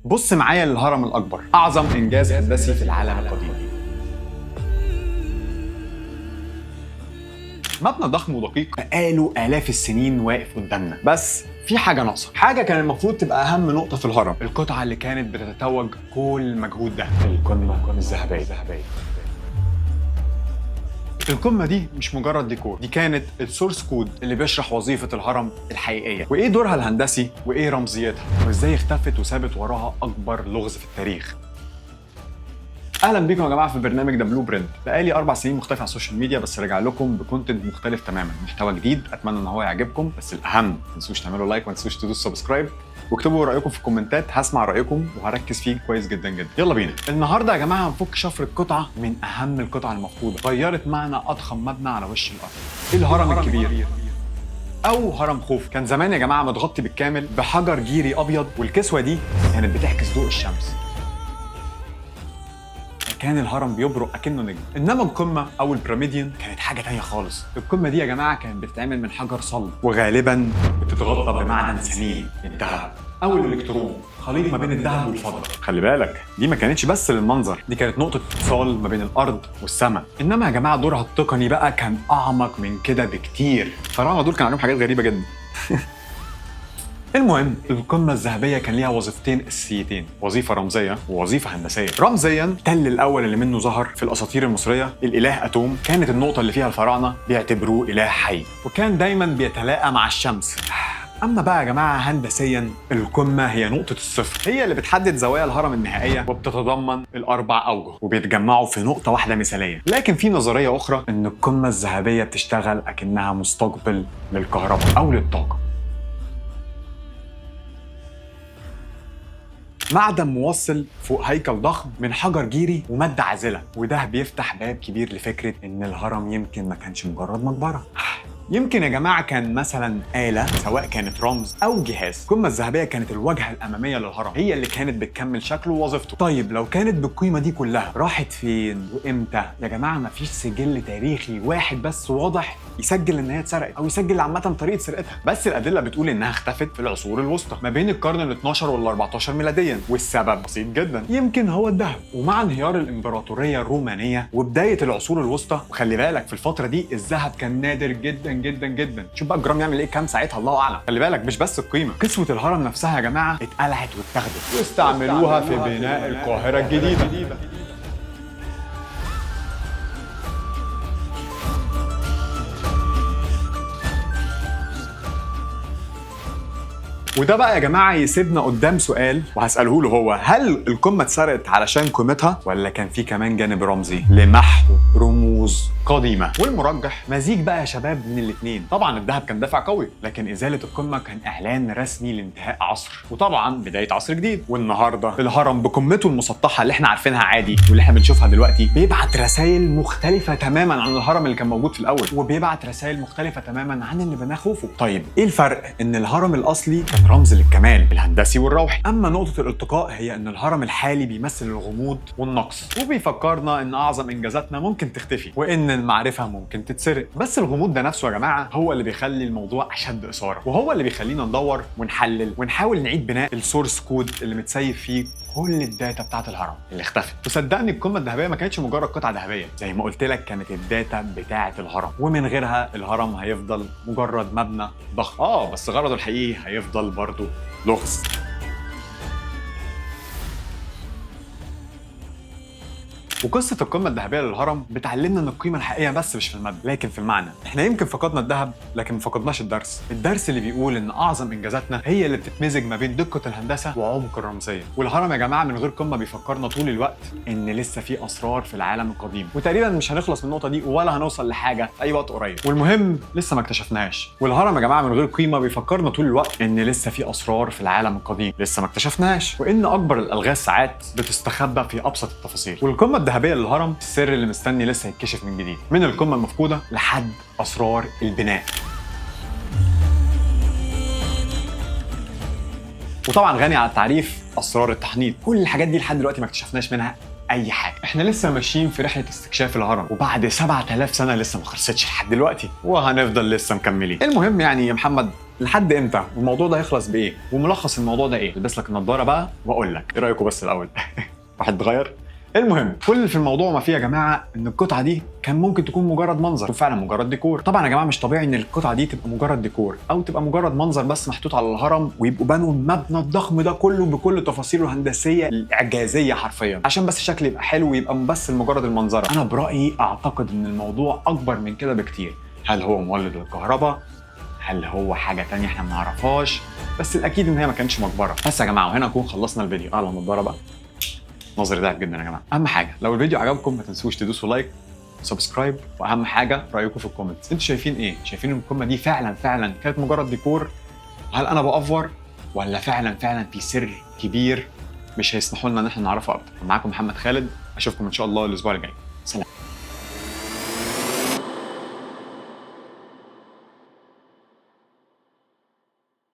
بص معايا للهرم الأكبر، أعظم إنجاز هندسي في العالم القديم. مبنى ضخم ودقيق بقاله آلاف السنين واقف قدامنا، بس في حاجة ناقصة، حاجة كان المفروض تبقى أهم نقطة في الهرم، القطعة اللي كانت بتتوج كل المجهود ده، القمة الذهبية. القمة دي مش مجرد ديكور، دي كانت ال source code اللي بيشرح وظيفة الهرم الحقيقية، وإيه دورها الهندسي، وإيه رمزيتها، وإزاي اختفت وسابت وراها أكبر لغز في التاريخ. اهلا بيكم يا جماعة في برنامج The Blueprint. بقالي 4 سنين مختفي على ال social media، بس راجع لكم ب content مختلف تماما، محتوى جديد اتمنى ان هو يعجبكم. بس الاهم ما تنسوش تعملوا like وما تنسوش تدوسوا subscribe واكتبوا رايكم في الكومنتات، هسمع رايكم وهركز فيه كويس جدا جدا. يلا بينا. النهارده يا جماعة هنفك شفرة قطعه من اهم القطع المفقودة، غيرت معنى اضخم مبنى على وش الارض، الهرم الكبير او هرم خوفو. كان زمان يا جماعة متغطي بالكامل بحجر جيري ابيض، والكسوة دي كانت بتعكس ضوء الشمس، كان الهرم بيبرق اكنه نجم. انما القمه او البيراميديون كانت حاجة تانية خالص. القمه دي يا جماعة كانت بتتعمل من حجر صلب، وغالبا بتتغطى بمعدن ثمين، الذهب او الالكترون، خليط ما بين الذهب والفضة. خلي بالك دي ما كانتش بس للمنظر، دي كانت نقطة اتصال ما بين الارض والسماء. انما يا جماعة دورها التقني بقى كان اعمق من كده بكتير. الفراعنة دول كان عليهم حاجات غريبة جدا. المهم القمة الذهبية كان ليها وظيفتين أساسيتين، وظيفة رمزية ووظيفة هندسية. رمزيا، التل الأول اللي منه ظهر في الأساطير المصرية الإله أتوم، كانت النقطة اللي فيها الفراعنة بيعتبروه إله حي، وكان دايما بيتلاقى مع الشمس. أما بقى يا جماعة هندسيا، القمة هي نقطة الصفر، هي اللي بتحدد زوايا الهرم النهائية وبتتضمن الأربع أوجه وبيتجمعوا في نقطة واحدة مثالية. لكن في نظرية أخرى إن القمة الذهبية بتشتغل أكنها مستقبل للكهرباء أو للطاقة. معدن موصل فوق هيكل ضخم من حجر جيري ومادة عازلة، وده بيفتح باب كبير لفكرة إن الهرم يمكن ما كانش مجرد مقبرة، يمكن يا جماعة كان مثلا آلة، سواء كانت رمز أو جهاز. القمة الذهبية كانت الواجهة الأمامية للهرم، هي اللي كانت بتكمل شكله ووظيفته. طيب لو كانت بالقيمة دي كلها راحت فين وإمتى؟ يا جماعة مفيش سجل تاريخي واحد بس واضح يسجل إن هي اتسرقت أو يسجل عامة طريقة سرقتها، بس الأدلة بتقول إنها اختفت في العصور الوسطى ما بين القرن ال 12 وال 14 ميلاديا، والسبب بسيط جدا، يمكن هو الذهب. ومع انهيار الإمبراطورية الرومانية وبداية العصور الوسطى، وخلي بالك في الفترة دي الذهب كان نادر جدا جدا جدا، شوف بقى الجرام يعمل ايه كام ساعتها الله اعلم. خلي بالك مش بس القيمة، كسوه الهرم نفسها يا جماعة اتقلعت واتاخدت واستعملوها في بناء القاهرة الجديدة. وده بقى يا جماعة يسيبنا قدام سؤال وهساله له، هو هل القمه اتسرقت علشان قيمتها، ولا كان في كمان جانب رمزي لمحو رموز قديمة؟ والمرجح مزيج بقى يا شباب من الاثنين. طبعا الذهب كان دافع قوي، لكن ازالة القمه كان اعلان رسمي لانتهاء عصر، وطبعا بداية عصر جديد. والنهارده الهرم بقمته المسطحه اللي احنا عارفينها عادي واللي احنا بنشوفها دلوقتي بيبعت رسائل مختلفة تماما عن الهرم اللي كان موجود في الاول، وبيبعت رسائل مختلفة تماما عن اللي بناه خوفو. طيب ايه الفرق؟ ان الهرم الاصلي كان رمز للكمال الهندسي والروحي، اما نقطة الالتقاء هي ان الهرم الحالي بيمثل الغموض والنقص، وبيفكرنا ان اعظم انجازاتنا ممكن تختفي وان المعرفة ممكن تتسرق. بس الغموض ده نفسه يا جماعة هو اللي بيخلي الموضوع اشد اثاره، وهو اللي بيخلينا ندور ونحلل ونحاول نعيد بناء ال source code اللي متسيف فيه كل ال data بتاعت الهرم اللي اختفت. وصدقني القمه الذهبية ما كانتش مجرد قطعه ذهبية، زي ما قلت لك كانت ال data بتاعه الهرم، ومن غيرها الهرم هيفضل مجرد مبنى ضخم، بس غرضه الحقيقي هيفضل برضه لغز. وقصة القمة الذهبية للهرم بتعلمنا ان القيمة الحقيقية بس مش في المبنى، لكن في المعنى. احنا يمكن فقدنا الذهب لكن ما فقدناش الدرس، الدرس اللي بيقول ان اعظم انجازاتنا هي اللي بتتمزج ما بين دقة الهندسة وعمق الرمزية. والهرم يا جماعة من غير قمة بيفكرنا طول الوقت ان لسه في اسرار في العالم القديم، وتقريبا مش هنخلص من النقطة دي ولا هنوصل لحاجة في اي وقت قريب، والمهم لسه ما اكتشفناهاش. والهرم يا جماعة من غير قيمة بيفكرنا طول الوقت ان لسه في اسرار في العالم القديم لسه ما اكتشفناهاش، وان اكبر الالغاز ساعات بتستخبى في ابسط التفاصيل. والقمة الذهبية للهرم السر اللي مستني لسه يتكشف من جديد، من القمة المفقودة لحد أسرار البناء. وطبعا غني على التعريف أسرار التحنيط، كل الحاجات دي لحد دلوقتي ما اكتشفناش منها اي حاجة. احنا لسه ماشيين في رحله استكشاف الهرم، وبعد 7000 سنة لسه ما خلصتش لحد دلوقتي، وهنفضل لسه مكملين. المهم يعني يا محمد، لحد امتى؟ والموضوع ده هيخلص بايه؟ وملخص الموضوع ده ايه؟ البس لك النضارة بقى واقول لك ايه رايكم بس الاول. واحد اتغير. المهم كل اللي في الموضوع ما فيه يا جماعة ان القطعة دي كان ممكن تكون مجرد منظر، وفعلا مجرد ديكور. طبعا يا جماعة مش طبيعي ان القطعة دي تبقى مجرد ديكور او تبقى مجرد منظر بس محطوط على الهرم، ويبقوا بنوا المبنى الضخم ده كله بكل تفاصيله الهندسية الاعجازيه حرفيا عشان بس الشكل يبقى حلو ويبقى بس لمجرد المنظره. انا برايي اعتقد ان الموضوع اكبر من كده بكتير. هل هو مولد للكهرباء؟ هل هو حاجة تانية احنا ما نعرفهاش؟ بس الاكيد ان هي ما كانتش مقبره. بس يا جماعة وهنا نكون خلصنا الفيديو. اعلى النضارة بقى، نظري ضعف جدا يا جماعة. اهم حاجة لو الفيديو عجبكم ما تنسوش تدوسوا like، subscribe، واهم حاجة رايكم في ال comments. انتوا شايفين ايه؟ شايفين ان القمه دي فعلا فعلا كانت مجرد ديكور؟ هل انا بأفور ولا فعلا فعلا في سر كبير مش هيسمحوا لنا ان احنا نعرفه ابدا؟ معاكم محمد خالد، اشوفكم ان شاء الله الاسبوع الجاي.